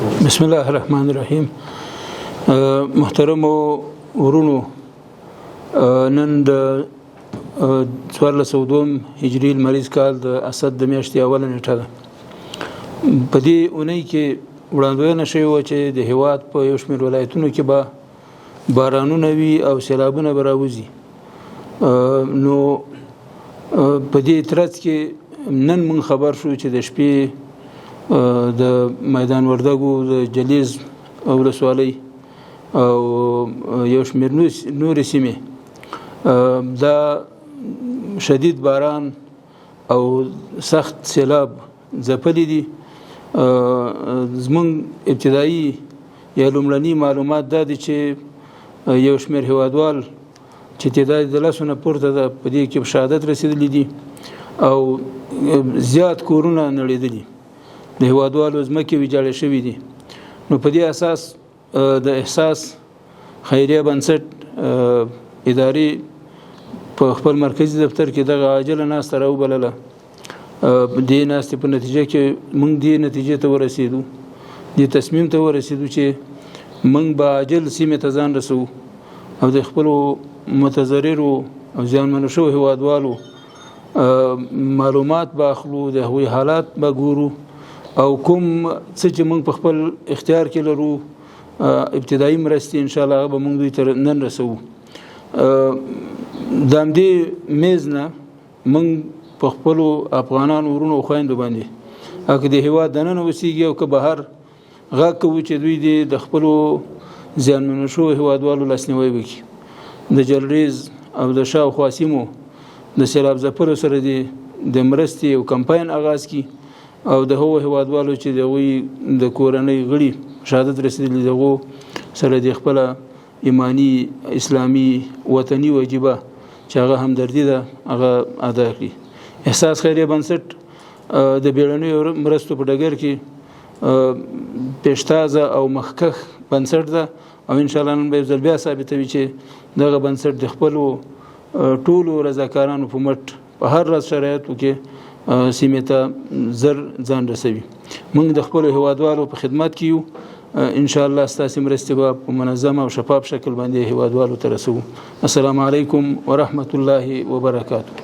بسم الله الرحمن الرحیم. محترمو ورونو، نن د 1402 هجري لمریز کال د اسد د میاشتې اوله نیټه ده. په دې اونۍ کې وړاندوینه شوې وه چې د هیواد په یو شمېر ولایتونو کې به بارانونه وي او سیلابونه به راوځي. نو په دې ترڅ کې نن موږ خبر شو چې د شپې د میدان وردګو د جلیز ولسوالۍ او یو شمېر نورې سیمې دا شدید باران او سخت سیلاب ځپلي دي. زمونږ ابتدایي یا لومړني معلومات دا دي چې یو شمېر هیوادوال چې تعداد د لسو نه پورته ده، په دې کې په شهادت رسېدلي دي او زیات کورونه نړېدلي، د هیوادوالو ځمکې ویجاړې شوې دي. نو په دې اساس د احساس خیریه بنسټ ادارې په خپل مرکزي دفتر کې دغه عاجله ناسته راوبلله. دې ناستې په نتیجه کې موږ دې نتیجې ته ورسېدو، دې تصمیم ته ورسېدو چې موږ به عاجل سیمې ته ځان رسوو او د خپلو متضررو او زیانمنو شوو هیوادوالو معلومات به اخلو، د هغوی حالات به ګورو او کوم څه چې موږ په خپل اختیار کې لرو، ابتدایي مرستې، ان شاء الله هغه به موږ دوی ته نن رسوو. د همدې میز نه موږ په خپلو افغانانو ورونو او خویندو باندې، او که د هیواد دننه اوسېږي او که بهر، غږ کوو چې دوی دې د خپلو زیانمنو شوو هیوادوالو لاسنیوی وکړي، د جلریز او د شاوخوا سیمو د سیلاب ځپلو سره دې د مرستې یو کمپاین آغاز کړي او د هغو هیوادوالو چې د هغوی د کورنۍ غړي شهادت رسېدلي، د هغو سره دې خپله ایماني، اسلامي، وطني وجیبه چې هغه همدردي ده، هغه ادا کړي. احساس خیریه بنسټ د بیړنیو مرستو په ډګر کې پیشتازه او مخکښ بنسټ ده او ان شاء الله نن به یو ځل بیا ثابتوي چې دغه بنسټ د خپلو ټولو رضاکارانو په مټ په هر راز شرایطو کې سیمې ته زر ځان رسوي. موږ د خپلو هیوادوالو په خدمت کې یو. ان شاء الله ستاسو مرستې به په منظم او شفاف شکل باندې هیوادوالو ته رسوو. السلام علیکم ورحمت الله وبرکاته.